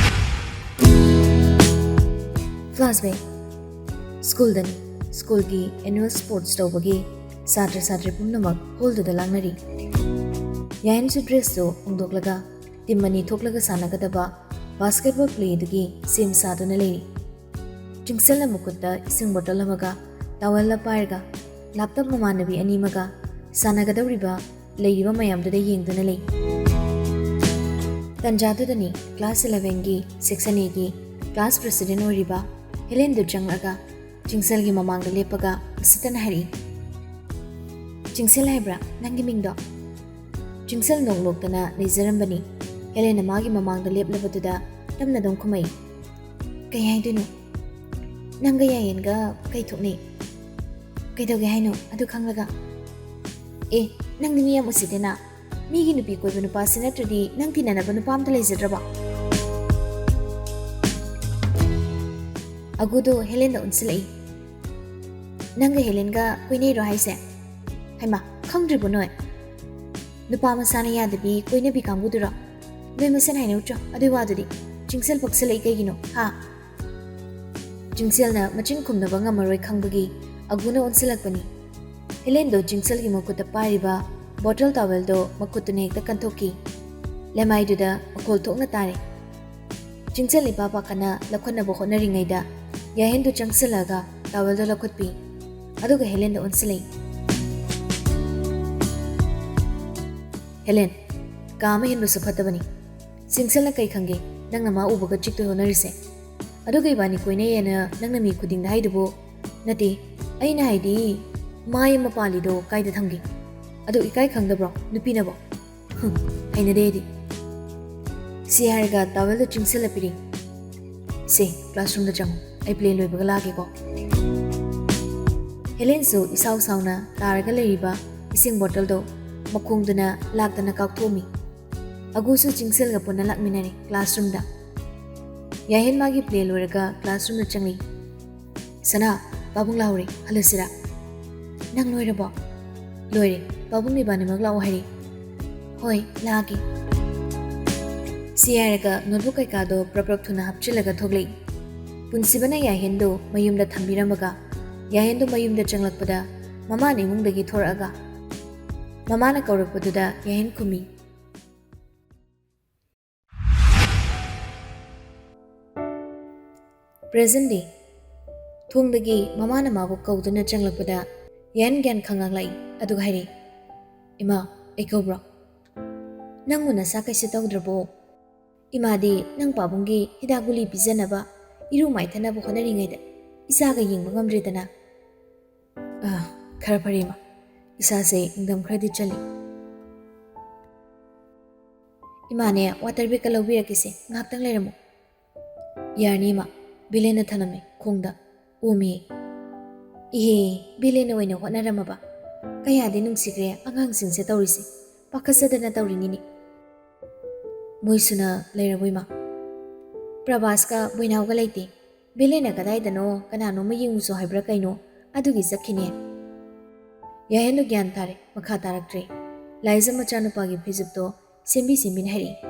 ꯐ꯭ꯂꯥꯁꯕꯦꯛ꯫ ꯁ꯭ꯀꯨꯜꯗꯅꯤ꯫ ꯁ꯭ꯀꯨꯜꯒꯤ ꯑꯦꯅꯨꯋꯦꯜ ꯁ꯭ꯄꯣꯔꯠꯁ ꯇꯧꯕꯒꯤ ꯁꯥꯇ꯭ꯔ ꯁꯥꯇ꯭ꯔꯤ ꯄꯨꯝꯅꯃꯛ ꯍꯣꯜꯗꯨꯗ ꯂꯥꯡꯅꯔꯤ꯫ ꯌꯥꯍꯦꯟꯁꯨ ꯗ꯭ꯔꯦꯁꯇꯨ ꯍꯣꯡꯗꯣꯛꯂꯒ ꯇꯤꯝ ꯑꯅꯤ ꯊꯣꯛꯂꯒ ꯁꯥꯟꯅꯒꯗꯕ ꯕꯥꯁꯀꯦꯠꯕꯣꯜ ꯄ꯭ꯂꯦꯗꯨꯒꯤ ꯁꯦꯝ ꯁꯥꯗꯨꯅ ꯂꯩꯔꯤ꯫ ꯆꯤꯡꯁꯦꯜꯅ ꯃꯈꯨꯠꯇ ꯏꯁꯤꯡ ꯕꯣꯇꯜ ꯑꯃꯒ ꯇꯥꯋꯦꯜ ꯑꯃ ꯄꯥꯏꯔꯒ ꯂꯦꯞꯇꯣꯞ ꯃꯃꯥꯟꯅꯕꯤ ꯑꯅꯤꯃꯒ ꯁꯥꯟꯅꯒꯗꯧꯔꯤꯕ ꯂꯩꯔꯤꯕ ꯃꯌꯥꯝꯗꯨꯗ ꯌꯦꯡꯗꯨꯅ ꯂꯩ꯫ ꯇꯟꯖꯥꯗꯨꯗꯅꯤ ꯀ꯭ꯂꯥꯁ ꯏꯂꯦꯚꯦꯟꯒꯤ ꯁꯦꯛꯁꯟ ꯑꯦꯒꯤ ꯀ꯭ꯂꯥꯁ ꯄ꯭ꯔꯦꯁꯤꯗꯦꯟ ꯑꯣꯏꯔꯤꯕ ꯍꯦꯂꯦꯟꯗꯨ ꯆꯪꯂꯛꯑꯒ ꯆꯤꯡꯁꯜꯒꯤ ꯃꯃꯥꯡꯗ ꯂꯦꯞꯄꯒ ꯎꯁꯤꯠꯇꯅ ꯍꯥꯏꯔꯛꯏ, "ꯆꯤꯡꯁꯜ ꯍꯥꯏꯕ꯭ꯔꯥ ꯅꯪꯒꯤ ꯃꯤꯡꯗꯣ?" ꯆꯤꯡꯁꯜ ꯅꯣꯛ ꯅꯣꯛꯇꯅ ꯂꯩꯖꯔꯝꯕꯅꯤ꯫ ꯍꯦꯂꯦꯟꯅ ꯃꯥꯒꯤ ꯃꯃꯥꯡꯗ ꯂꯦꯞꯂꯕꯗꯨꯗ ꯇꯞꯅ ꯑꯗꯨꯝ ꯈꯨꯝꯃꯛꯏ, "ꯀꯩ ꯍꯥꯏꯗꯣꯏꯅꯣ? ꯅꯪꯒ ꯌꯥꯌꯦꯟꯒ ꯀꯩ ꯊꯣꯛꯅꯩ? ꯀꯩꯗꯧꯒꯦ ꯍꯥꯏꯅꯣ ꯑꯗꯨ ꯈꯪꯂꯒ?" "ꯑꯦ, ꯅꯪꯗꯤ ꯃꯤ ꯌꯥꯝ ꯎꯁꯤꯠꯇꯦꯅ꯫ ꯃꯤꯒꯤ ꯅꯨꯄꯤ ꯀꯣꯏꯕ ꯅꯨꯄꯥꯁꯤ ꯅꯠꯇ꯭ꯔꯗꯤ ꯅꯪ ꯇꯤꯟꯅꯅꯕ ꯅꯨꯄꯥ ꯑꯝꯇ ꯂꯩꯖꯗ꯭ꯔꯕꯣ?" ꯑꯒꯨꯗꯣ ꯍꯦꯂꯦꯟꯗ ꯑꯣꯟꯁꯤꯜꯂꯛꯏ꯫ "ꯅꯪꯒ ꯍꯦꯂꯦꯟꯒ ꯀꯣꯏꯅꯩꯔꯣ ꯍꯥꯏꯁꯦ? ꯍꯩꯃꯥ, ꯈꯪꯗ꯭ꯔꯤꯕꯣ ꯅꯣꯏ? ꯅꯨꯄꯥ ꯃꯁꯥꯅ ꯌꯥꯗꯕꯤ ꯀꯣꯏꯅꯕꯤ ꯀꯥꯡꯕꯨꯗꯨꯔꯣ? ꯅꯣꯏ ꯃꯁꯦꯟ ꯍꯥꯏꯅꯧꯆꯣ ꯑꯗꯨꯏ ꯋꯥꯗꯨꯗꯤ꯫ ꯆꯤꯡꯁꯜ ꯄꯛꯁꯜꯂꯛꯏ ꯀꯩꯒꯤꯅꯣ, ꯍꯥ?" ꯆꯤꯡꯁꯦꯜꯅ ꯃꯆꯤꯟ ꯈꯨꯝꯅꯕ ꯉꯝꯃꯔꯣꯏ ꯈꯪꯕꯒꯤ ꯑꯒꯨꯅ ꯑꯣꯟꯁꯤꯜꯂꯛꯄꯅꯤ꯫ ꯍꯦꯂꯦꯟꯗꯣ ꯆꯤꯡꯁꯦꯜꯒꯤ ꯃꯈꯨꯠꯇ ꯄꯥꯏꯔꯤꯕ ꯕꯣꯇꯜ ꯇꯥꯋꯦꯜꯗꯣ ꯃꯈꯨꯠꯇꯨꯅ ꯍꯦꯛꯇ ꯀꯟꯊꯣꯛꯈꯤ꯫ ꯂꯩꯃꯥꯏꯗꯨꯗ ꯃꯈꯣꯜ ꯊꯣꯛꯅ ꯇꯥꯔꯦ꯫ ꯆꯤꯡꯁꯦꯜ ꯏꯄꯥ ꯄꯥꯈꯠꯅ ꯂꯧꯈꯠꯅꯕ ꯍꯣꯠꯅꯔꯤꯉꯩꯗ ꯌꯥꯍꯦꯟꯗꯨ ꯆꯪꯁꯤꯜꯂꯒ ꯇꯥꯋꯦꯜꯗꯣ ꯂꯧꯈꯠꯄꯤ꯫ ꯑꯗꯨꯒ ꯍꯦꯂꯦꯟꯗ ꯑꯣꯟꯁꯤꯜꯂꯛꯏ꯫ "ꯍꯦꯂꯦꯟ, ꯀꯥ ꯑꯃ ꯍꯦꯟꯕꯁꯨ ꯐꯠꯇꯕꯅꯤ꯫ ꯆꯤꯡꯁꯦꯜꯅ ꯀꯩ ꯈꯪꯒꯦ ꯅꯪꯅ ꯃꯥ ꯎꯕꯒ ꯆꯤꯛꯇꯣꯏ ꯍꯣꯠꯅꯔꯤꯁꯦ? ꯑꯗꯨꯒ ꯏꯕꯥꯅꯤ ꯀꯣꯏꯅꯩꯌꯦꯅ ꯅꯪꯅ ꯃꯤ ꯈꯨꯗꯤꯡꯗ ꯍꯥꯏꯗꯨꯕꯨ?" "ꯅꯠꯇꯦ, ꯑꯩꯅ ꯍꯥꯏꯗꯤ ꯃꯥꯏ ꯑꯃ ꯄꯥꯜꯂꯤꯗꯣ ꯀꯥꯏꯗ ꯊꯝꯒꯦ? ꯑꯗꯨ ꯏꯀꯥꯏ ꯈꯪꯗꯕ꯭ꯔꯣ ꯅꯨꯄꯤꯅꯕꯣ? ꯍꯨꯝ, ꯍꯩꯅꯗꯦ ꯑꯩꯗꯤ꯫" ꯁꯤ ꯍꯥꯏꯔꯒ ꯇꯥꯋꯦꯜꯗꯣ ꯆꯤꯡꯁꯤꯜꯂ ꯄꯤꯔꯤ꯫ "ꯁꯦ, ꯀ꯭ꯂꯥꯁꯔꯨꯝꯗ ꯆꯪꯉꯨ, ꯑꯩ ꯄ꯭ꯂꯦ ꯂꯣꯏꯕꯒ ꯂꯥꯛꯀꯦꯀꯣ꯫" ꯍꯦꯂꯦꯟꯁꯨ ꯏꯁꯥꯎ ꯁꯥꯎꯅ ꯇꯥꯔꯒ ꯂꯩꯔꯤꯕ ꯏꯁꯤꯡ ꯕꯣꯇꯜꯗꯣ ꯃꯈꯣꯡꯗꯨꯅ ꯂꯥꯛꯇꯅ ꯀꯥꯎꯊꯣꯛꯑꯝꯃꯤ꯫ ꯑꯒꯨꯁꯨ ꯆꯤꯡꯁꯤꯜꯒ ꯄꯨꯟꯅ ꯂꯥꯛꯃꯤꯟꯅꯔꯦ ꯀ꯭ꯂꯥꯁꯔꯨꯝꯗ꯫ ꯌꯥꯍꯦꯟ ꯃꯥꯒꯤ ꯄ꯭ꯂꯦ ꯂꯣꯏꯔꯒ ꯀ꯭ꯂꯥꯁꯔꯨꯝꯗ ꯆꯪꯂꯤ꯫ "ꯁꯅꯥ, ꯄꯥꯕꯨꯡ ꯂꯥꯛꯍꯧꯔꯦ, ꯍꯜꯂꯁꯤꯔꯥ?" "ꯅꯪ ꯂꯣꯏꯔꯕꯣ?" "ꯂꯣꯏꯔꯦ, ꯄꯥꯕꯨꯡ ꯏꯕꯥꯅꯤꯃꯛ ꯂꯥꯛꯑꯣ ꯍꯥꯏꯔꯦ꯫" "ꯍꯣꯏ, ꯂꯥꯛꯑꯒꯦ꯫" ꯁꯤ ꯍꯥꯏꯔꯒ ꯅꯣꯠꯕꯨꯛ ꯀꯩꯀꯥꯗꯣ ꯄ꯭ꯔꯞ ꯄ꯭ꯔꯞ ꯊꯨꯅ ꯍꯥꯞꯆꯤꯜꯂꯒ ꯊꯣꯛꯂꯛꯏ꯫ ꯄꯨꯟꯁꯤꯕꯅ ꯌꯥꯍꯦꯟꯗꯣ ꯃꯌꯨꯝꯗ ꯊꯝꯕꯤꯔꯝꯃꯒ ꯌꯥꯍꯦꯟꯗꯣ ꯃꯌꯨꯝꯗ ꯆꯪꯂꯛꯄꯗ ꯃꯃꯥꯅ ꯏꯃꯨꯡꯗꯒꯤ ꯊꯣꯔꯛꯑꯒ ꯃꯃꯥꯅ ꯀꯧꯔꯛꯄꯗꯨꯗ ꯌꯥꯍꯦꯟ ꯈꯨꯝꯃꯤ꯫ Present day. ꯊꯣꯡꯗꯒꯤ ꯃꯃꯥꯅ ꯃꯥꯕꯨ ꯀꯧꯗꯨꯅ ꯆꯪꯂꯛꯄꯗ ꯌꯥꯌꯟ ꯒ꯭ꯌꯥꯟ ꯈꯪꯉꯛꯂꯛꯏ꯫ ꯑꯗꯨꯒ ꯍꯥꯏꯔꯛꯏ, "ꯏꯃꯥ, ꯑꯩ ꯀꯧꯕ꯭ꯔꯣ? ꯅꯪꯕꯨ ꯅꯁꯥ ꯀꯩꯁꯨ ꯇꯧꯗ꯭ꯔꯕꯣ?" ꯏꯃꯥꯗꯤ ꯅꯪ ꯄꯥꯕꯨꯡꯒꯤ ꯍꯤꯗꯥꯛ ꯒꯨꯂꯤ ꯄꯤꯖꯅꯕ, ꯏꯔꯨ ꯃꯥꯏꯊꯅꯕ ꯍꯣꯠꯅꯔꯤꯉꯩꯗ ꯏꯆꯥꯒ ꯌꯦꯡꯕ ꯉꯝꯗ꯭ꯔꯦꯗꯅ꯫ "ꯑꯥ, ꯈꯔ ꯐꯔꯦ ꯏꯃꯥ꯫ ꯏꯁꯥꯁꯦ ꯏꯪꯗꯝ ꯈꯔꯗꯤ ꯆꯜꯂꯤ꯫" "ꯏꯃꯥꯅꯦ, ꯋꯥꯇꯔ ꯕꯦꯒꯀ ꯂꯧꯕꯤꯔꯛꯀꯦꯁꯦ, ꯉꯥꯏꯍꯥꯛꯇꯪ ꯂꯩꯔꯝꯃꯨ꯫" "ꯌꯥꯔꯅꯤ ꯏꯃꯥ꯫" ꯕꯤꯂꯦꯟꯅ ꯊꯅꯝꯃꯦ ꯈꯣꯡꯗ꯫ ꯑꯣꯝꯃꯦ꯫ ꯏꯍꯦ, ꯕꯤꯂꯦꯟꯅ ꯑꯣꯏꯅ ꯍꯣꯠꯅꯔꯝꯃꯕ? ꯀꯌꯥꯗꯤ ꯅꯨꯡꯁꯤꯈ꯭ꯔꯦ ꯑꯉꯥꯡꯁꯤꯡꯁꯦ ꯇꯧꯔꯤꯁꯦ꯫ ꯄꯥꯈꯠꯆꯗꯅ ꯇꯧꯔꯤꯅꯤꯅꯦ꯫ "ꯃꯣꯏꯁꯨꯅ ꯂꯩꯔꯕꯣ ꯏꯃꯥ?" "ꯄ꯭ꯔꯚꯥꯁꯀ ꯕꯣꯏꯅꯥꯎꯒ ꯂꯩꯇꯦ꯫ ꯕꯤꯂꯦꯟꯅ ꯀꯗꯥꯏꯗꯅꯣ ꯀꯅꯥꯅꯣꯝꯃ ꯌꯦꯡꯉꯨꯆꯣ ꯍꯥꯏꯕ꯭ꯔꯥ ꯀꯩꯅꯣ, ꯑꯗꯨꯒꯤ ꯆꯠꯈꯤꯅꯦ꯫" ꯌꯥꯌꯟꯗꯣ ꯒ꯭ꯌꯥꯟ ꯇꯥꯔꯦ, ꯃꯈꯥ ꯇꯥꯔꯛꯇ꯭ꯔꯦ꯫ ꯂꯥꯏꯖ ꯃꯆꯥꯅꯨꯄꯥꯒꯤ ꯐꯤꯖꯨꯞꯇꯣ ꯁꯦꯝꯕꯤ ꯁꯦꯝꯕꯤꯅ ꯍꯥꯏꯔꯛꯏ꯫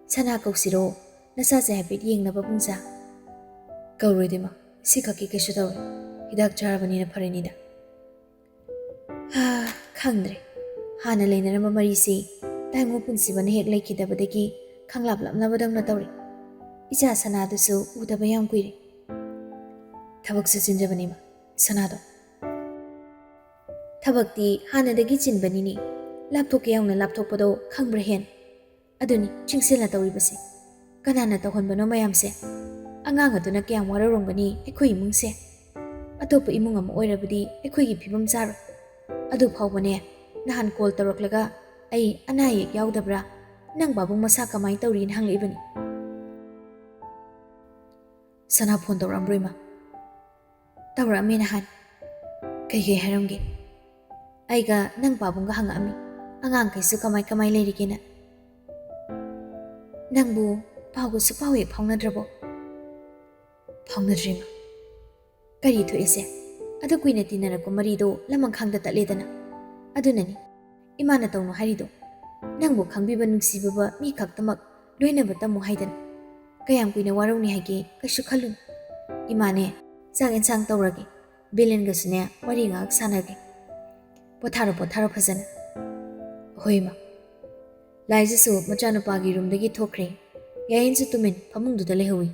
"ꯁꯅꯥ ꯀꯧꯁꯤꯔꯣ? ꯅꯁꯥꯁꯦ ꯍꯥꯏꯐꯦꯠ ꯌꯦꯡꯅꯕ ꯄꯨꯡꯁꯥ?" "ꯀꯧꯔꯣꯏꯗ ꯏꯃꯥ, ꯁꯤ ꯈꯛꯀꯤ ꯀꯩꯁꯨ ꯇꯧꯔꯣꯏ꯫ ꯍꯤꯗꯥꯛ ꯆꯥꯔꯕꯅꯤꯅ ꯐꯔꯅꯤꯗ꯫" ꯍꯥ, ꯈꯪꯗ꯭ꯔꯦ꯫ ꯍꯥꯟꯅ ꯂꯩꯅꯔꯝꯕ ꯃꯔꯤꯁꯤ ꯇꯥꯏꯉꯣ ꯄꯨꯟꯁꯤꯕꯅ ꯍꯦꯛ ꯂꯩꯈꯤꯗꯕꯗꯒꯤ ꯈꯪꯂꯥꯞ ꯂꯥꯞꯅꯕꯗꯧꯅ ꯇꯧꯔꯦ꯫ ꯏꯆꯥ ꯁꯅꯥꯗꯨꯁꯨ ꯎꯗꯕ ꯌꯥꯝ ꯀꯨꯏꯔꯦ꯫ ꯊꯕꯛꯁꯨ ꯆꯤꯟꯖꯕꯅꯤ ꯏꯃꯥ, ꯁꯅꯥꯗꯣ꯫ ꯊꯕꯛꯇꯤ ꯍꯥꯟꯅꯗꯒꯤ ꯆꯤꯟꯕꯅꯤꯅꯦ꯫ ꯂꯥꯞꯊꯣꯛꯀꯦ ꯌꯥꯎꯅ ꯂꯥꯞꯊꯣꯛꯄꯗꯣ ꯈꯪꯕ꯭ꯔꯥ ꯍꯦꯟ? ꯑꯗꯨꯅꯤ ꯆꯤꯡꯁꯤꯜꯂ ꯇꯧꯔꯤꯕꯁꯦ꯫ ꯀꯅꯥꯅ ꯇꯧꯍꯟꯕꯅꯣ ꯃꯌꯥꯝꯁꯦ? ꯑꯉꯥꯡ ꯑꯗꯨꯅ ꯀꯌꯥꯝ ꯋꯥꯔꯧꯔꯝꯒꯅꯤ ꯑꯩꯈꯣꯏ ꯏꯃꯨꯡꯁꯦ꯫ ꯑꯇꯣꯞꯄ ꯏꯃꯨꯡ ꯑꯃ ꯑꯣꯏꯔꯕꯗꯤ ꯑꯩꯈꯣꯏꯒꯤ ꯐꯤꯕꯝ ꯆꯥꯔꯣꯏ꯫ ꯑꯗꯨ ꯐꯥꯎꯕꯅꯦ, ꯅꯍꯥꯟ ꯀꯣꯜ ꯇꯧꯔꯛꯂꯒ ꯑꯩ ꯑꯅꯥ ꯑꯌꯦꯛ ꯌꯥꯎꯗꯕ꯭ꯔꯥ, ꯅꯪ ꯄꯥꯕꯨꯡ ꯃꯁꯥ ꯀꯃꯥꯏꯅ ꯇꯧꯔꯤꯅ ꯍꯪꯂꯛꯏꯕꯅꯤ꯫ ꯁꯅꯥ ꯐꯣꯟ ꯇꯧꯔꯛꯑꯝꯕ꯭ꯔꯣ ꯏꯃꯥ? ꯇꯧꯔꯛꯑꯝꯃꯦ ꯅꯍꯥꯟ꯫ ꯀꯩꯀꯩ ꯍꯥꯏꯔꯝꯒꯦ? ꯑꯩꯒ ꯅꯪ ꯄꯥꯕꯨꯡꯒ ꯍꯪꯉꯛꯑꯝꯃꯤ, ꯑꯉꯥꯡꯈꯩꯁꯨ ꯀꯃꯥꯏ ꯀꯃꯥꯏ ꯂꯩꯔꯤꯒꯦꯅ꯫ ꯅꯪꯕꯨ ꯄꯥꯎꯒ ꯁꯨꯛꯄꯥꯎ ꯍꯦꯛ ꯐꯥꯎꯅꯗ꯭ꯔꯕꯣ? ꯐꯥꯎꯅꯗ꯭ꯔꯤ ꯏꯃꯥ꯫ ꯀꯔꯤ ꯊꯣꯛꯑꯦꯁꯦ? ꯑꯗꯨ ꯀꯨꯏꯅ ꯇꯤꯟꯅꯔꯛꯄ ꯃꯔꯤꯗꯣ ꯂꯃꯟꯈꯥꯡꯗ ꯇꯠꯂꯦꯗꯅ꯫ ꯑꯗꯨꯅꯅꯤ ꯏꯃꯥꯅ ꯇꯧꯅꯨ ꯍꯥꯏꯔꯤꯗꯣ꯫ ꯅꯪꯕꯨ ꯈꯪꯕꯤꯕ ꯅꯨꯡꯁꯤꯕꯤꯕ ꯃꯤ ꯈꯛꯇꯃꯛ ꯂꯣꯏꯅꯕ ꯇꯝꯃꯨ ꯍꯥꯏꯗꯅ꯫ ꯀꯌꯥꯝ ꯀꯨꯏꯅ ꯋꯥꯔꯧꯅꯤ ꯍꯥꯏꯒꯦ ꯀꯩꯁꯨ ꯈꯜꯂꯨꯅꯨ꯫ ꯏꯃꯥꯅꯦ, ꯆꯥꯛ ꯌꯦꯟꯁꯥꯡ ꯇꯧꯔꯒꯦ꯫ ꯕꯤꯂꯦꯟꯒꯁꯨꯅꯦ ꯋꯥꯔꯤ ꯉꯥꯏꯍꯥꯛ ꯁꯥꯟꯅꯒꯦ꯫ ꯄꯣꯊꯥꯔꯣ, ꯄꯣꯊꯥꯔꯣ ꯐꯖꯅ꯫ ꯍꯣꯏ ꯏꯃꯥ꯫ ꯂꯥꯏꯖꯁꯨ ꯃꯆꯥꯅꯨꯄꯥꯒꯤ ꯔꯨꯝꯗꯒꯤ ꯊꯣꯛꯈ꯭ꯔꯦ꯫ ꯌꯥꯌꯟꯁꯨ ꯇꯨꯃꯤꯟ ꯐꯃꯨꯡꯗꯨꯗ ꯂꯩꯍꯧꯏ꯫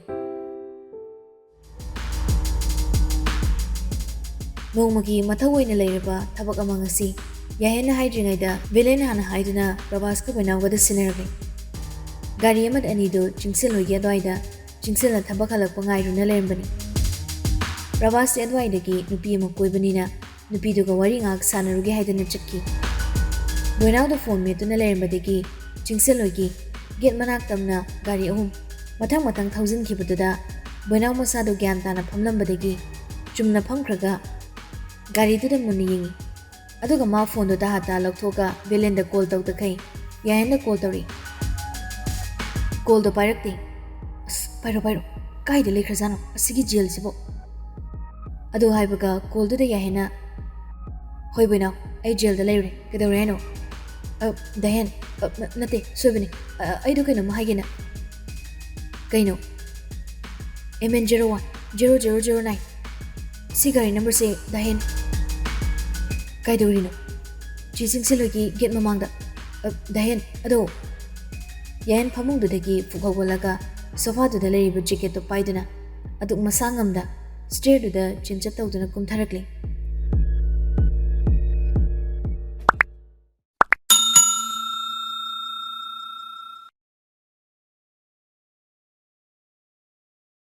ꯅꯣꯡꯃꯒꯤ ꯃꯊꯧ ꯑꯣꯏꯅ ꯂꯩꯔꯕ ꯊꯕꯛ ꯑꯃ ꯉꯁꯤ ꯌꯥꯍꯦꯟꯅ ꯍꯥꯏꯗ꯭ꯔꯤꯉꯩꯗ ꯚꯦꯂꯦꯟ ꯍꯥꯟꯅ ꯍꯥꯏꯗꯨꯅ ꯄ꯭ꯔꯚꯥꯁꯀ ꯕꯣꯏꯅꯥꯎꯒꯗ ꯁꯤꯟꯅꯔꯝꯃꯤ꯫ ꯒꯥꯔꯤ ꯑꯃꯗ ꯑꯅꯤꯗꯨ ꯆꯤꯡꯁꯤꯜꯂꯣꯏꯒꯤ ꯑꯗꯨꯋꯥꯏꯗ ꯆꯤꯡꯁꯤꯜꯅ ꯊꯕꯛ ꯍꯜꯂꯛꯄ ꯉꯥꯏꯔꯨꯅ ꯂꯩꯔꯝꯕꯅꯤ꯫ ꯄ꯭ꯔꯚꯥꯁꯇꯤ ꯑꯗꯨꯋꯥꯏꯗꯒꯤ ꯅꯨꯄꯤ ꯑꯃ ꯀꯣꯏꯕꯅꯤꯅ ꯅꯨꯄꯤꯗꯨꯒ ꯋꯥꯔꯤ ꯉꯥꯏꯍꯥꯛ ꯁꯥꯟꯅꯔꯨꯒꯦ ꯍꯥꯏꯗꯅ ꯆꯠꯈꯤ꯫ ꯕꯣꯏꯅꯥꯎꯗ ꯐꯣꯟ ꯃꯦꯠꯇꯨꯅ ꯂꯩꯔꯝꯕꯗꯒꯤ ꯆꯤꯡꯁꯤꯜꯂꯣꯏꯒꯤ ꯒꯦꯠ ꯃꯅꯥꯛ ꯇꯝꯅ ꯒꯥꯔꯤ ꯑꯍꯨꯝ ꯃꯊꯪ ꯃꯊꯪ ꯊꯧꯖꯤꯟꯈꯤꯕꯗꯨꯗ ꯕꯣꯏꯅꯥꯎ ꯃꯁꯥꯗꯨ ꯒ꯭ꯌꯥꯟ ꯇꯥꯅ ꯐꯝꯂꯝꯕꯗꯒꯤ ꯆꯨꯝꯅ ꯐꯝꯈ꯭ꯔꯒ ꯒꯥꯔꯤꯗꯨꯗ ꯃꯨꯟꯅ ꯌꯦꯡꯉꯤ꯫ ꯑꯗꯨꯒ ꯃꯥ ꯐꯣꯟꯗꯣ ꯇꯍꯥ ꯇꯍꯥ ꯂꯧꯊꯣꯛꯑꯒ ꯚꯦꯂꯦꯟꯗ ꯀꯣꯜ ꯇꯧꯗꯈꯩ ꯌꯥꯍꯦꯟꯗ ꯀꯣꯜ ꯇꯧꯔꯛꯏ꯫ ꯀꯣꯜꯗꯣ ꯄꯥꯏꯔꯛꯇꯦ꯫ "ꯑꯁ, ꯄꯥꯏꯔꯣ, ꯄꯥꯏꯔꯣ꯫ ꯀꯥꯏꯗ ꯂꯩꯈ꯭ꯔꯖꯥꯠꯅꯣ ꯑꯁꯤꯒꯤ ꯖꯦꯜꯁꯤꯕꯣ?" ꯑꯗꯨ ꯍꯥꯏꯕꯒ ꯀꯣꯜꯗꯨꯗ ꯌꯥꯍꯦꯟꯅ, "ꯍꯣꯏ ꯕꯣꯏꯅꯥꯎ, ꯑꯩ ꯖꯦꯜꯗ ꯂꯩꯔꯨꯔꯦ꯫ ꯀꯩꯗꯧꯔꯦ ꯍꯥꯏꯅꯣ?" "ꯑ, ꯗꯥꯍꯦꯟ, ꯑ, ꯅ-, ꯅꯠꯇꯦ, ꯁꯣꯏꯕꯅꯤ꯫ ꯑ, ꯑꯩꯗꯣ ꯀꯩꯅꯣꯝꯃ ꯍꯥꯏꯒꯦꯅ꯫" "ꯀꯩꯅꯣ?" "M N zero one, zero zero zero nine꯫ ꯁꯤ ꯒꯥꯔꯤ ꯅꯝꯕꯔꯁꯦ ꯗꯥꯍꯦꯟ꯫" "ꯀꯩꯗꯧꯔꯤꯅꯣ?" "ꯆꯦ ꯆꯤꯡꯁꯤꯜꯂꯣꯏꯒꯤ ꯒꯦꯠ ꯃꯃꯥꯡꯗ꯫" "ꯑ, ꯗꯥꯍꯦꯟ, ꯑꯗꯣ꯫" ꯌꯥꯍꯦꯟ ꯐꯃꯨꯡꯗꯨꯗꯒꯤ ꯐꯨꯛ ꯍꯧꯒꯠꯂꯒ ꯁꯣꯐꯥꯗꯨꯗ ꯂꯩꯔꯤꯕ ꯖꯦꯀꯦꯠꯇꯣ ꯄꯥꯏꯗꯨꯅ ꯑꯗꯨꯛ ꯃꯁꯥ ꯉꯝꯗ ꯁ꯭ꯇꯦꯌꯔꯗꯨꯗ ꯆꯦꯟꯆꯠ ꯇꯧꯗꯨꯅ ꯀꯨꯝꯊꯔꯛꯂꯤ꯫